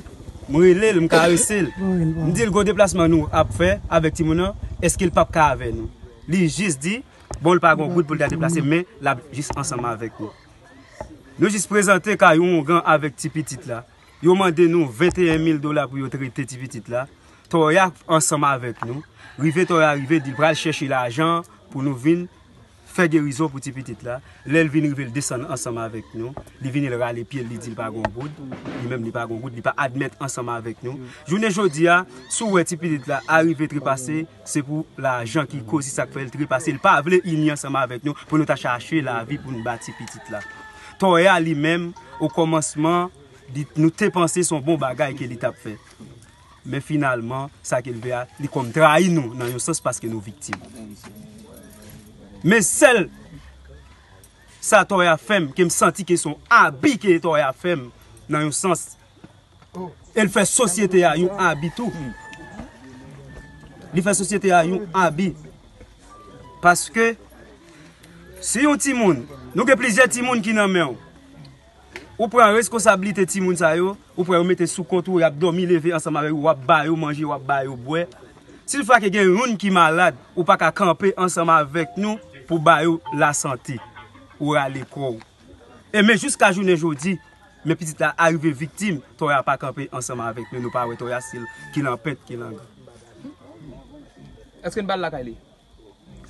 m rele l, m karese l. M di l, gon deplasman nou ap fè avèk timoun nan, èske l p ap ka avè nou? Li jis di, bon, l pa gon goud pou l ta deplase, men l ap jis ansanm avèk nou. Nou jis prezante kay oungan avèk ti pitit la. Yo mande nou venteyen mil dola pou yo trete ti pitit la. Toya ansanm avèk nou. Rive Toya rive, di l pral chèche lajan pou nou vin fè gerizon pou ti pitit la. Lè l vin rive, l desann ansanm avèk nou. Li vini, l rale pye l, li di l pa gon goud. Li menm, li pa gon goud, li pa admèt ansanm avèk nou. Jounen jodi a, si w wè ti pitit la arive trepase, se pou lajan ki koz sa k fè l trepase. L pa vle ini ansanm avèk nou pou nou ta chache lavi pou n ba ti pitit la. Toya li menm, o kòmansman, li, nou te panse se yon bon bagay ke li t ap fè. Men finalman, sa ke l fè a, li kòm trayi nou nan yon sans paske nou viktim. Men sèl sa Toya fè m, ke m santi ke se yon abi ke Toya fè m nan yon sans. E l fè sosyete a yon abi tou. Li fè sosyete a yon abi. Paske, si yon timoun, nou gen plizyè timoun ki nan men w. Ou pran reskonsablite timoun sa yo, ou pran yo mete sou kont ou, y ap dòmi leve ansanm avèk ou, w ap ba yo manje, w ap ba yo bwè. Si toutfwa ke gen youn ki malad, ou pa ka kanpe ansanm avèk nou pou ba yo lasante. Ou rale kò w. E men jiska jounen jodi, men pitit la arive viktim, Toya pa kanpe ansanm avèk nou, nou pa wè Toya, se l ki lanpèt, ki langan. Èske n pa al lakay li?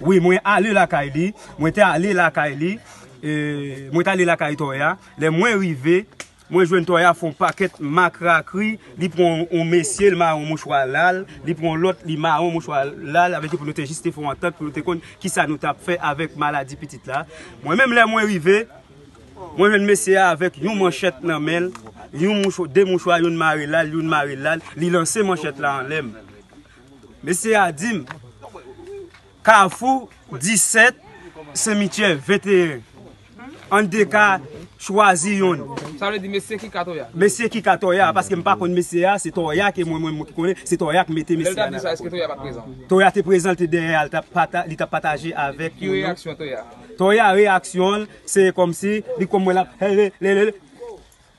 Wi, mwen ale lakay li, mwen te ale lakay li, e, mwen te ale lakay Toya. Lè mwen rive, mwen jwenn Toya fè yon pakèt makrakri, li pran yon mesye, l mare yon mouchwa la l, li pran yon lòt, li mare yon mouchwa la l, avèk yo pou nou te jis te fè yon antant, pou nou te konn kisa nou t ap fè avèk maladi pitit la. Mwen menm lè mwen rive, mwen jwenn mesye a avèk yon manchèt nan men l, yon mouchwa, de mouchwa, youn mare la l, youn mare la l, li lanse manchèt la anlè m. Mesye a di m, Kafou disèt, Senmityè venteyen. Ann de ka chwazi youn. Sa vle di mesye ki ka Toya? Mesye ki ka Toya, paske m pa konn mesye a, se Toya ke mwen, mwen, mwen ki konnen, se Toya ki mete mesye a nan lakay. Lè l t ap di sa, èske Toya pa t prezan? Toya te prezan, l te dèyè a, l t ap pata-, li t ap pataje avèk nou. Ki reyaksyon Toya? Toya, reyaksyon l, se kòmsi, li kòm mwen l ap, he, le, le, le, le.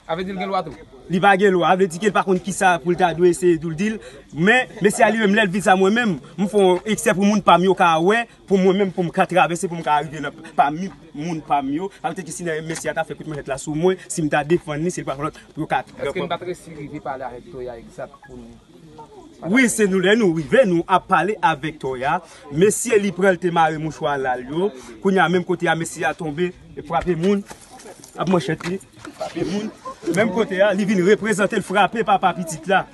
Sa vle di l gen lwa tou? Li pa gen lwa, sa vle di ke l pa konn kisa pou l ta dwe eseye di l, di l. Men, mesye a li menm, lè l vin sa mwen menm, m fè yon eksè pou moun pa m yo ka wè, pou mwen menm, pou m ka travèse, pou m ka rive nan, pami moun pa m yo. Sa vle di ke si mesye a ta fè kout manchèt la sou mwen, si m ta defann li, se pa lòt pou yo ka. Èske n pa t resi rive pale avèk Toya egzat pou nou? Wi, se nou, lè nou rive, nou ap pale avèk Toya. Mesye li pran, l te mare mouchwa la l yo. Kounye a, menm kote a, mesye a tonbe, e frape moun. Ap manchèt li, frape moun. Menm kote a, li vin reprezante, l frape papa pitit la.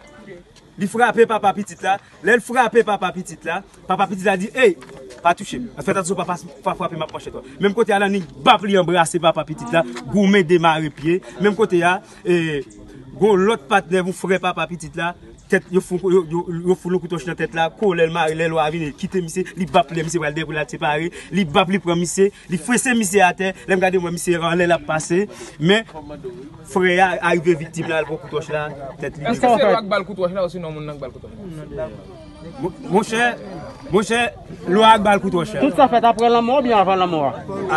Li frape papa pitit la. Lè l frape papa pitit la, papa pitit la di, ey, pa touche m. Fè atansyon, papa, pa frape m ak manchèt la. Menm kote a, Lanik bap li anbrase papa pitit la, goumen demare pye. Menm kote a, e, Gon lòt patnè, yon frè papa pitit la, tèt, yo fout, yo, yo, yo fout yon kout wòch nan tèt la, kolè l mare, lè lwa a vini, li kite misye, li bap lè misye pral dèyè pou l al separe, li bap, li pran misye, li fese misye atè, lè m gade m wè misye anlè l ap pase, men frè a arive viktim la, l pran kout wòch la, tèt li. Èske se lwa k ba l kout wòch la, osinon moun nan k ba l kout wòch la? Mo-, monchè, monchè, lwa a k ba l kout wòch la. Tout sa fèt apre lanmò oubyen avan lanmò a?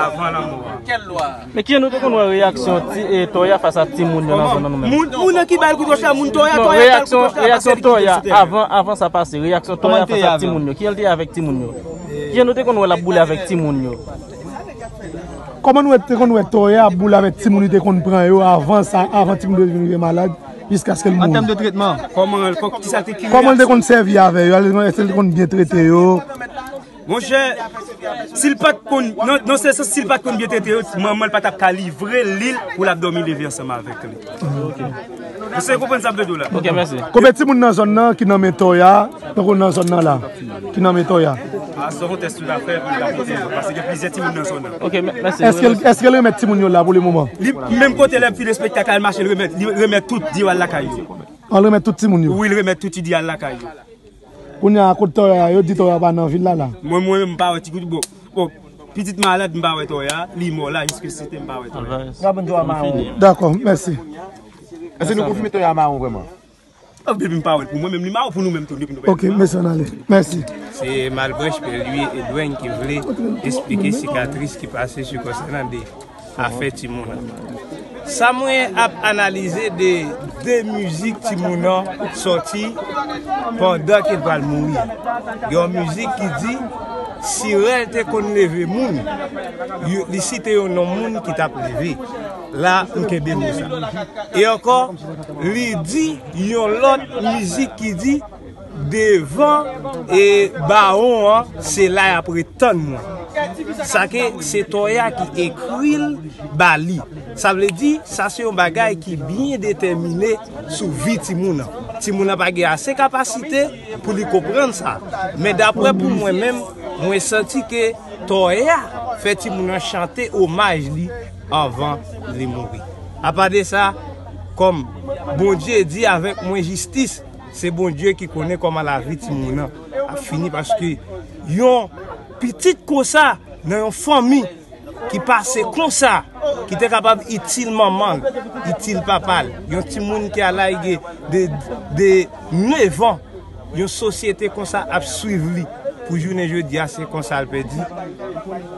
Avan lanmò a. Kèl lwa? Men kijan nou te konn wè reyaksyon ti, e, Toya fas a timoun yo nan zòn nan nou menm? Moun, moun nan ki ba l kout wòch la, moun Toya, non, Toya k ba l kout wòch la, reyaksyon, reyaksyon Toya avan, avan sa pase, reyaksyon Toya fas a timoun yo. Kijan l te ye avèk timoun yo? Kijan nou te konn wè l ap boule avèk timoun yo? Kòman nou te konn wè Toya ap boule avèk timoun li te konn pran yo avan sa, avan timoun yo vin rive malad, jiskaske l mouri? An tèm de tretman. Kòman, kò-, kisa te ki Kòman l te konn sèvi avè yo? Èske l te konn byen trete yo? Monchè, si l pa t konn, nan, nan se sans, si l pa t konn byen trete yo, manman l pa t ap ka livre li l pou l ap dòmi leve ansanm avèk li. Èske w konprann sa m vle di w la? Ok, mèsi. Konbyen timoun nan zòn nan ki nan men Toya, tankou nan zòn nan la, ki nan men Toya? A, se yon tès tou l ap fè pou l ka pote yo, paske gen plizyè timoun nan zòn nan. Ok, mè-, mèsi. Èske l, èske l remèt timoun yo la pou le moman? Li, menm kote lè file espektak la, l mache, l remèt, li remèt tout, di yo al lakay yo. An remèt tout timoun yo? Wi, l remèt tout, li di al lakay yo. Kounye a, kote Toya, yo di Toya pa nan vil la, la. Mwen, mwen menm, m pa wè ti kout, bon, bon, pitit malad, m pa wè Toya, li mò la, jiske sete, m pa wè Toya. Dakò, mèsi. Èske nou konfime Toya mawon vrèman? Oh, depi m pa wè l pou mwen menm, li mawon pou nou menm tou, depi nou pa wè l. Ok, mèsi, ann ale. Mèsi. Se Malbranche Pèlwi Edwen ki vle esplike sikatris ki pase sou kò sa nan de afè timoun nan. Sa mwen ap analize de de mizik timoun nan sòti pandan ke l pral mouri. Gen yon mizik ki di, si rèl te konn leve moun, yo, li site yon non moun ki t ap leve. La, m kenbe mo sa. E ankò, li di yon lòt mizik ki di, devan e bawon an, se la y ap ret tann mwen. Sa ke se Toya ki ekri l ba li. Sa vle di, sa se yon bagay ki byen detèmine sou vi timoun nan. Timoun nan pa gen ase kapasite pou li konprann sa. Men daprè pou mwen menm, mwen santi ke Toya fè timoun nan chante omaj li anvan li mouri. Apa de sa, kòm Bondye di avèk mwen jistis, se Bondye ki konnen kòman lavi timoun nan ap fini, paske yon pitit konsa nan yon fanmi ki pase konsa, ki te kapab itil manman l, itil papa l, yon timoun ki al lage de, de nèf an, yon sosyete konsa ap swiv li pou jounen jodi a, se konsa l pèdi.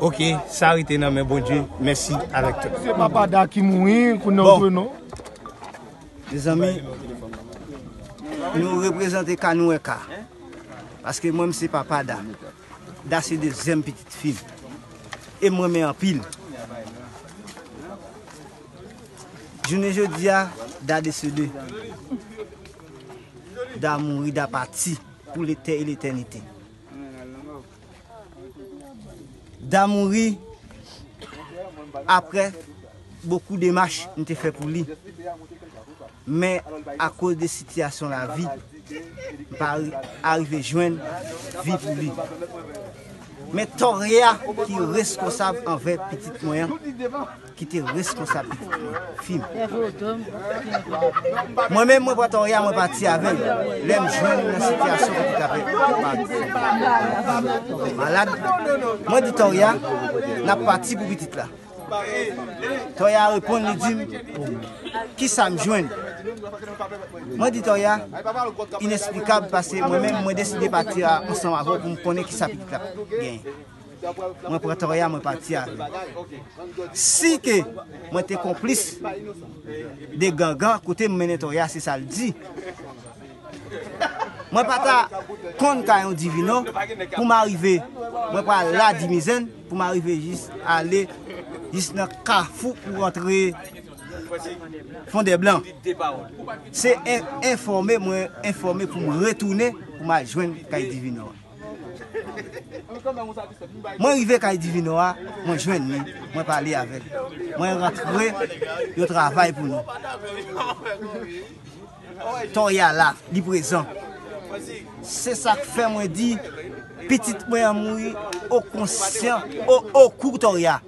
Ok, sa rete nan men Bondye. Mèsi avèk tout. Se papa Da ki mouri, kounye a w jwe non. Mezanmi, nou reprezante ka, nou wè ka. Paske mwen, m se papa Da. Da se dezyèm pitit fi m. E m renmen anpil. Jounen jodi a, Da desede. Da mouri, Da pati pou letè e letènite. Da mouri apre bokou demach m te fè pou li. Men akoz de sitiyasyon lavi, m pa ri-, arive jwenn vi pou li. Men Toya ki reskonsab anvè pitit mwen an, ki te reskonsab pitit mwen, fi m. Mwen menm, mwen pran Toya, mwen pati avè l. Lè m jwenn nan sitiyasyon kote l t ap malad, mwen di Toya, n ap pati pou pitit la. Toya reponn, li di m, kisa m jwenn? Mwen di Toya, inesplikab, paske mwen menm, mwen deside pati a, ansanm avè w pou m konnen kisa pitit la genyen. Mwen pran Toya, mwen pati avè l. Si ke mwen te konplis de gangan, kote m mennen Toya, se sa l di. Mwen pa ta konn kay yon Divino pou m arive, mwen pral la Dimizenn pou m arive jis ale jis nan kafou pou rantre Fondèblan. Se en-, enfòme, mwen enfòme pou m retounen pou m al jwenn kay Divino. Mwen rive kay Divino a, mwen jwenn li, mwen pale avè l. Mwen rantre, yo travay pou nou. Toya la, li prezan. Se sa k fè mwen di, pitit mwen an mouri, o konsyan, o, o kou Toya.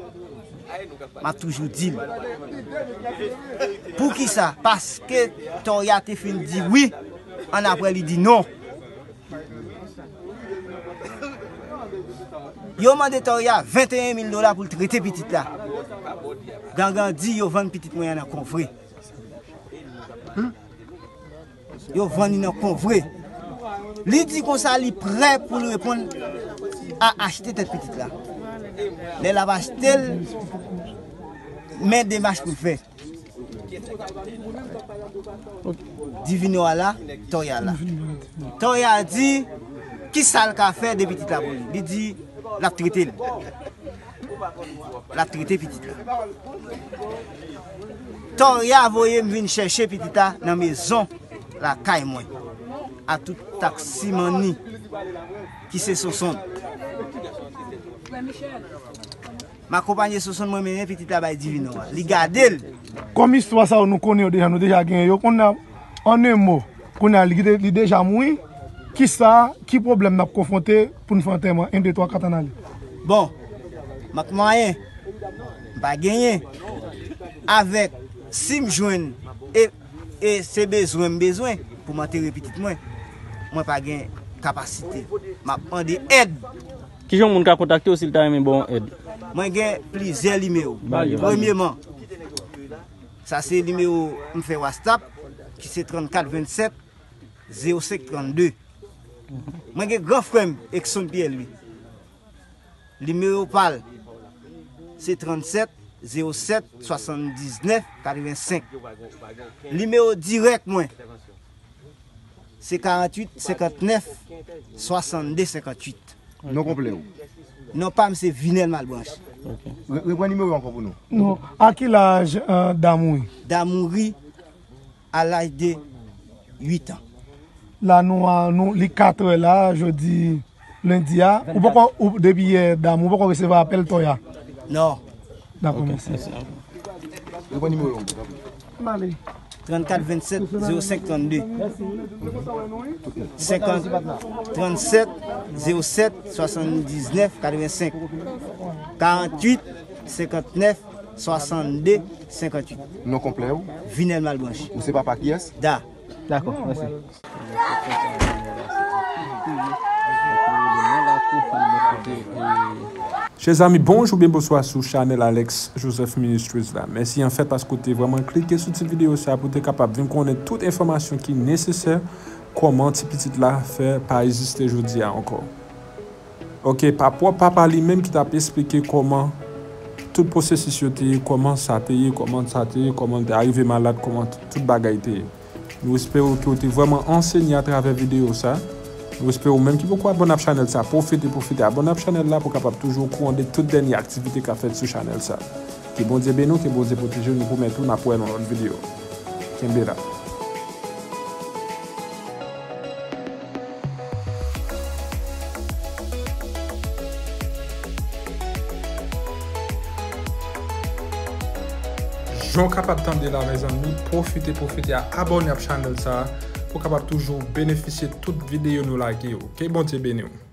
M ap toujou di l. Poukisa? Paske Toria te fin di wi, annapre li di non. Yo mande Toria venteyen mil dola pou l trete pitit la. Gangan di yo vann pitit mwen an nan Konvre. Yo vann li nan Konvre. Li di konsa li prè pou l reponn a achte tèt pitit la. Lè l ap achte l, men demach pou l fè. Divino a la, Toya la. Toya di, kisa l ka fè de pitit la pou li? Li di, l ap trete l. L ap trete pitit la. Toya voye m vin chèche pitit la nan mezon lakay mwen. A tout taksimanni ki se Sonson. M akonpanye Sonson, mwen mennen pitit la bay Divino a. Li gade l. Kòm istwa sa yo nou konnen yo deja, nou deja genyen yo. Kounye a, an en mo, kounye a li, li deja mouri. Kisa, ki pwoblèm n ap konfwonte pou n fè antèman? En, de, twa, kat, ann ale. Bon, mank mwayen, m pa genyen. Avèk, si m jwenn, e, e se bezwen m bezwen pou m antere pitit mwen, mwen pa gen kapasite. M ap mande èd. Kijan yon moun ka kontakte w si l ta renmen ba w yon èd? Mwen gen plizyè nimewo. Ba yo. Premyeman, sa se nimewo m fè WhatsApp, ki se trannkat vennsèt zewo senk trannde. Mwen gen gran frè m, Exxon Pierre Louis. Nimewo pa l, se tranntsèt zewo sèt swasanndiznèf katrevensenk. Nimewo dirèk mwen, se karanntuit senkantnèf swasannde senkantuit. Non konplè w? Non pa m se Vinèl Malbranche. Ok. Re-, repran nimewo ankò pou nou. Non. A ki laj, euh, Damouri? Damouri, a laj de uit an. La nou a, nou, li katrè la, jodi lendi a. Ou poko, ou, depi yè, Damouri, ou poko resevwa apèl Toya? Non. Dakò, mèsi. Mèsi. Repran nimewo yo. M ale. Trannkat vennsèt zewo senk trannde. Senkant, tranntsèt zewo sèt swasanndiznèf katrevensenk. Karanntuit senkantnèf swasannde senkantuit. Non konplè w? Vinèl Malbranche. Ou se papa kiyès? Da. Dakò, mèsi. Chè zanmi, bonjou oubyen bonswa sou chanèl Alex Joseph Ministries la. Mèsi anfèt paske w te vrèman klike sou ti videyo sa pou w te kapab vin konnen tout enfòmasyon ki nesesè kòman ti pitit la fè pa egziste jodi a ankò. Ok, pa pwòp papa li menm ki t ap esplike kòman tout pwosesis yo te ye, kòman sa te ye, kòman sa te ye, kòman l te arive malad, kòman tout, tout bagay te ye. Nou espere ke w te vrèman ansenye atravè videyo sa. Nou espere ou menm ki poko abòne ap chanèl sa, pwofite, pwofite abòne ap chanèl la pou w kapab toujou okouran de tout dènye aktivite k ap fèt sou chanèl sa. Ke Bondye beni w, ke Bondye pwoteje w, nou pwomèt ou n ap wè nan lòt videyo. Kenbe la. Jan w kapab tande la, mezanmi, pwofite, pwofite a abòne ap chanèl sa a pou w kapab toujou benefisye tout videyo nou lage yo. Ke Bondye beni w.